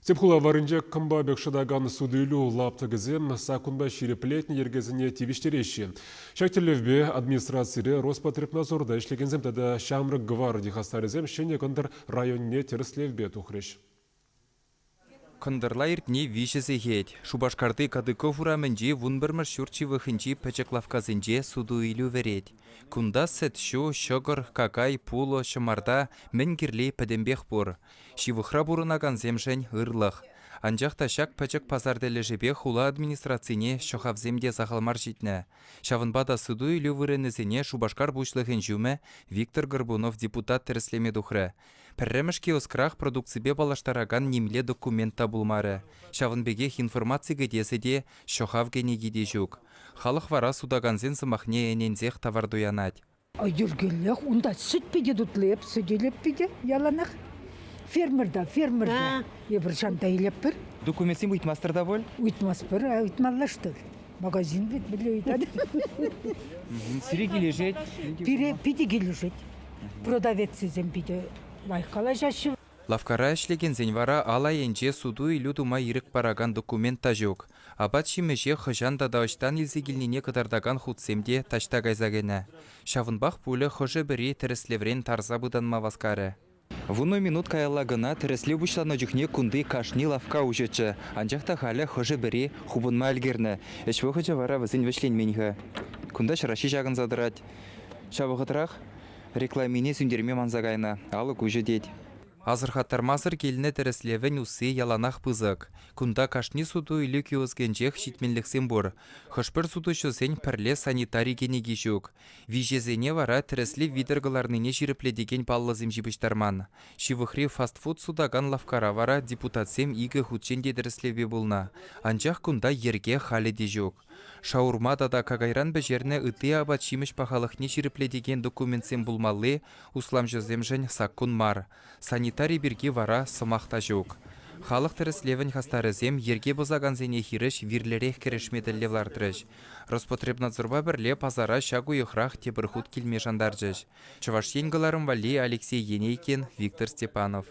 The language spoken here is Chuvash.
Тӗп хула варринче кӑмпа пек шӑтакан суту-илӳ лаптӑкӗсем саккунпа ҫирӗплетнӗ йӗркесене тивӗҫтереҫҫӗ. Ҫак тӗллевпе администрацире Роспотребнадзорта ӗҫлекенсем тата ҫамрӑк гварди хастарӗсем Ҫӗнӗ Кӑнтӑр районне тӗрӗслевпе тухрӗҫ. Кӑнтӑрла иртни 3 сехет. Шупашкарти Кадыков урамӗнчи 11-мӗш ҫурт ҫывӑхӗнчи пӗчӗк лавккасенче суту-илӳ вӗрет. Кунта сӗт-ҫу, ҫӑкӑр, какай, пулӑ, ҫӑмарта мӗн кирли пӗтӗмпех пур. Ҫывӑхра пурӑнакансемшӗн ырлӑх. Анчах та ҫак пӗчӗк пасар тӗлӗшӗпе хула администрацине ҫӑхавсем те сахал мар ҫитнӗ. Ҫавӑнпа та суту-илӳ вырӑнӗсене Шупашкар пуҫлӑхӗн ҫумӗ Виктор Горбунов депутат тӗрӗслеме тухрӗ. Пӗрремӗш киоскрах продукципе паллаштаракан нимле документ та пулмарӗ. Ҫавӑн пекех информаци кӗтесӗ те, ҫӑхав кӗнеки те ҫук. Халӑх вара сутакансен сӑмахне ӗненсех тавар туянать. Йӗркеллех. Унта сӗт питӗ тутлӑ эп, сӗт илеп питӗ яланах. Фермерта, фермерта. Эпир ҫанта илетпӗр. Документсем ыйтмастӑр та пуль? Ыйтмастпӑр, ыйтмалла что ли? Магазин вӗт мӗнле ыйтать. Сире килӗшет? Пире питӗ килӗшет. Продавецсем питӗ лайӑх калаҫаҫҫӗ. Лавккара ӗҫлекенсен вара ал айӗнче суту-илӳ тума ирӗк паракан документ та ҫук. Апат-ҫимӗҫе хӑҫан тата ӑҫтан илсе килнине кӑтартакан хутсем те таҫта кайса кӗнӗ. Ҫавӑнпах пулӗ хӑшӗ-пӗри тӗрӗслеврен тарса пытанма васкарӗ. 10 минут каялла кӑна тӗрӗслев пуҫланнӑ чухне кунти кашни лавкка уҫӑччӗ. Анчах та халӗ хӑшӗ-пӗри хупӑнма ӗлкӗрнӗ. Ӗҫ вӑхӑчӗ вара вӗсен вӗҫленмен-ха. Кунта ҫӑраҫҫи ҫакӑнса тӑрать. Ҫав вӑхӑтрах рекламине сӳнтерме манса кайнӑ, алӑк уҫӑ тет. Асӑрхаттармасӑр килнӗ тӗрӗслевӗн усси яланах пысӑк. Кунта кашни суту-илӳ киоскӗнчех ҫитменлӗхсем пур. Хӑш-пӗр сутуҫӑсен пӗрле санитари кӗнеки ҫук. Виҫесене вара тӗрӗслев витӗр кӑларнине ҫирӗплетекен паллӑсем ҫыпӑҫтарман. Ҫывӑхри фастфуд сутакан лавккара вара депутатсем икӗ хутчен те тӗрӗслевпе пулнӑ. Анчах кунта йӗрке халӗ те ҫук. Шаурма тата какайран пӗҫернӗ ытти апат-ҫимӗҫ пахалӑхне ҫирӗплетекен документсем пулмалли усламҫӑсемшӗн саккун мар. Санитари пирки вара сӑмах та ҫук. Халӑх тӗрӗслевӗн хастарӗсем йӗрке пӑсакансене хирӗҫ вирлӗрех кӗрешме тӗллев лартрӗҫ. Роспотребнадзорпа пӗрле пасара ҫак уйӑхрах тепӗр хут килме шантарчӗҫ. Чӑваш Ен кӑларӑм валли Алексей Енейкин, Виктор Степанов.